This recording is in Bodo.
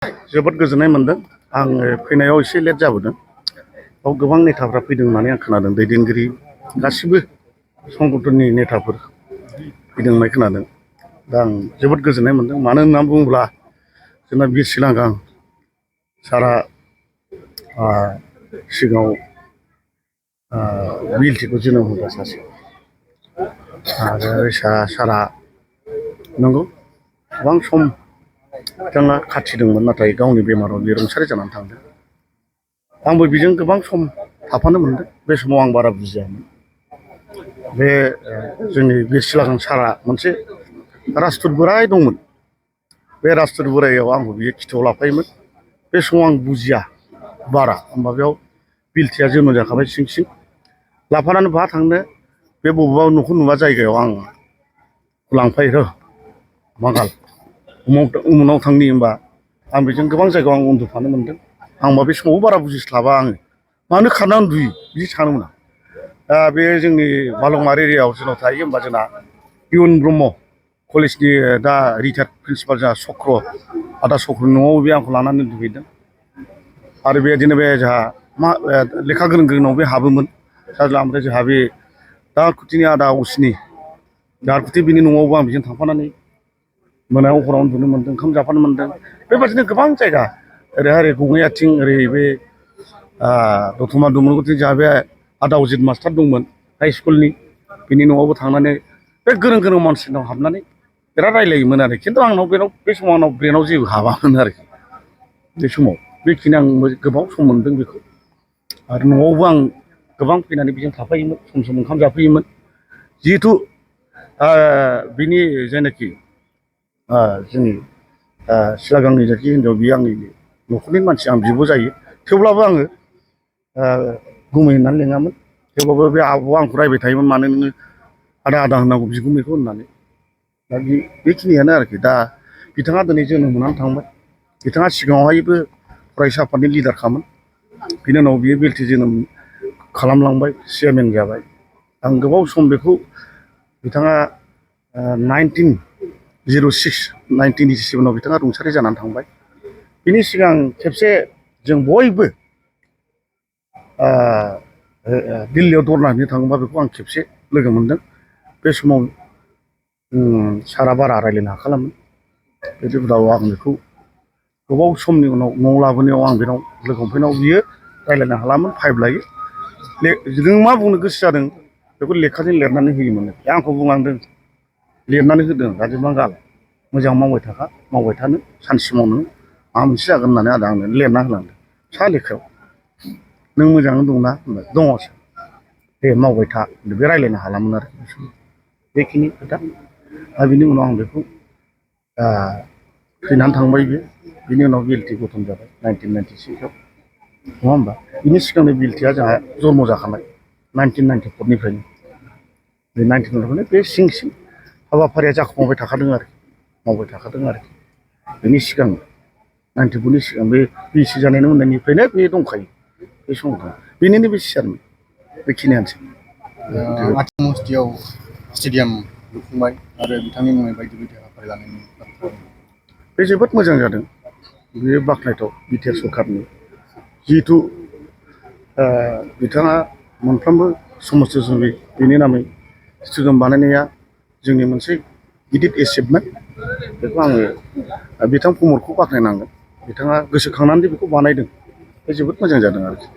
जोबोद गोजोननाय मोनदों। आं फैनायाव एसे लेट जाबोदों। बाव गोबां नेताफ्रा फैदों होननानै आं खोनादों। दैदेनगिरि गासिबो संगठननि नेताफोर फैदों होननाय खोनादों। दा आं जोबोद गोजोननाय मोनदों। मानो होननानै बुङोब्ला जोंना बिर सिलांगां सारा सिगाङाव बिएलटिखौ जोनोम होग्रा सासे आरो सारा नंगौ गोबां सम बिथाङा खाथिदोंमोन, नाथाय गावनि बेमाराव बे रुंसारि जानानै थांदों। आंबो बेजों गोबां सम थाफानो मोनदों। बे समाव आं बारा बुजियामोन। बे जोंनि बिर सिलांगां सारा मोनसे राजदुत बोराय दंमोन। बे राजदुत बोराइयाव आंबो बियो खिथायाव लाफायोमोन। बे समाव आं बुजिया बारा, होमबा बेयाव बिएलटिआ जोनोम जाखाबाय सिं सिं लाफानानै बहा थांनो, बे बबेबा न'खौ नुवा जायगायाव आं लांफायो र' बांगाल उमुनाव थांनि होनबा आं बेजों गोबां जायगायाव आं उन्दुफानो मोनदों। आंबा बे समावबो बारा बुजिस्लाबा आङो मानो खारना उन्दुयो बिदि सानोमोन आं। दा बे जोंनि बालौमार एरियायाव जोंनाव थायो होमबा जोंना इउन ब्रह्म कलेजनि दा रिटायार्ड प्रिन्सिपाल जोंहा चक्र आदा चक्रनि न'आव बे आंखौ लानानै उन्दुहैदों। आरो बेबायदिनो बे जोंहा लेखा गोरों गोरोंनाव बे हाबोमोन साज्ला। ओमफ्राय जोंहा बे दाहारखुथिनि आदा असिनि दाहारखुथि बिनि न'आवबो आं बिजों थांफानानै मोनायाव हराव उन्दुनो मोन्दों, ओंखाम जाफानो मोन्दों। बेबादिनो गोबां जायगा ओरैहाय गङैयाथिं ओरै बे दतमा दुमुरुगुरिथिं जोंहा बे आदा अजित मास्टार दंमोन हाइ स्कुलनि, बिनि न'आवबो थांनानै बे गोरों गोरों मानसिनाव हाबनानै बिराद रायलायोमोन आरो। खिन्थु आंनाव बे समाव आंनाव ब्रेनाव जेबो हाबामोन आरोखि। बे समाव बेखिनि आं गोबाव सम मोनदों बेखौ। आरो न'आवबो आं गोबां फैनानै बेजों थाफायोमोन, सम सम ओंखाम जाफैयोमोन। जिहेथु बिनि जायनाखि जोंनि सिलागांनि जायखि हिनजाव, बियो आंनि न'खरनि मानसि, आं बिब' जायो। थेवब्लाबो आङो गुमै होननानै लेङामोन। थेवब्लाबो बे आब'आ आंखौ रायबाय थायोमोन, मानो नोङो आदा आदा होननांगौ बिगुमैखौ होननानै। दा बेखिनियानो आरोखि। दा बिथाङा दिनै जोनोम मोननानै थांबाय। बिथाङा सिगाङावहायबो फरायसा आफादनि लिडारखामोन। बिनि उनाव बियो बिएलटि जोनोम खालामलांबाय, चेयारमेन जाबाय। आं गोबाव सम बेखौ बिथाङा 1987आव बिथाङा रुंसारि जानानै थांबाय। बिनि सिगां खेबसे जों बयबो दिल्लीयाव धरना हैनो थाङोबा बेखौ आं खेबसे लोगो मोनदों। बे समाव सारा बारा रायज्लायनो हाखालामोन। बे उनाव आं बेखौ गोबाव समनि उनाव न'आव लाबोनायाव आं बेनाव लोगो हमफैनायाव बियो रायज्लायनो हालामोन, फाइभ लायो। नों मा बुंनो गोसो जादों बेखौ लेखाजों लिरनानै होयोमोन। आंखौ बुंलांदों, लिरनानै होदों, राजिब बांगाल मोजां मावबाय थाखा, मावबाय थानो, सानसेमाव नों माबा मोनसे जागोन होननानै आदा आंनो लिरना होलांदों फिसा लेखायाव। नों मोजाङै दंना होनबाय, दङ सार। दे मावबाय था। बे रायज्लायनो हालामोन आरो बेखिनि खोथा। दा बिनि उनाव आं बेखौ थैनानै थांबाय बे। बिनि उनाव बिएलटि गठन जाबाय 1996आव, नङा होमबा? बिनि सिगांनो बिएलटिआ जोंहा जन्म जाखानाय 1994निफ्रायनो। बे 1994निफ्रायनो बे सिं सिं हाबाफारिया जाखुमाबाय थाखादों आरो, मावबाय थाखादों आरोखि। बेनि सिगां 94नि सिगां बे बिएसि जानायनि उननिफ्रायनो बे दंखायो बे समाव। बेनिनो बे चेयारमेन। बेखिनियानोसै। आथिमस्टियाव स्टेडियाम लुफुंबाय आरो बिथांनि मुङै बायदि बायदि हाबाफारि लानायनि बाथ्रा। बे जोबोद मोजां जादों। बेयो बाख्नायथाव बिटिआर सरकारनि। जिहेथु बिथाङा मोनफ्रोमबो समस्ति जिबि बेनि नामै स्टेडियाम बानायनाया जोंनि मोनसे गिदिर एचिभमेन्ट। बेखौ आङो बिथां प्रमदखौ बाख्नायनांगोन। बिथाङा गोसोखांनानै बेखौ बानायदों। बे जोबोद मोजां जादों आरोखि।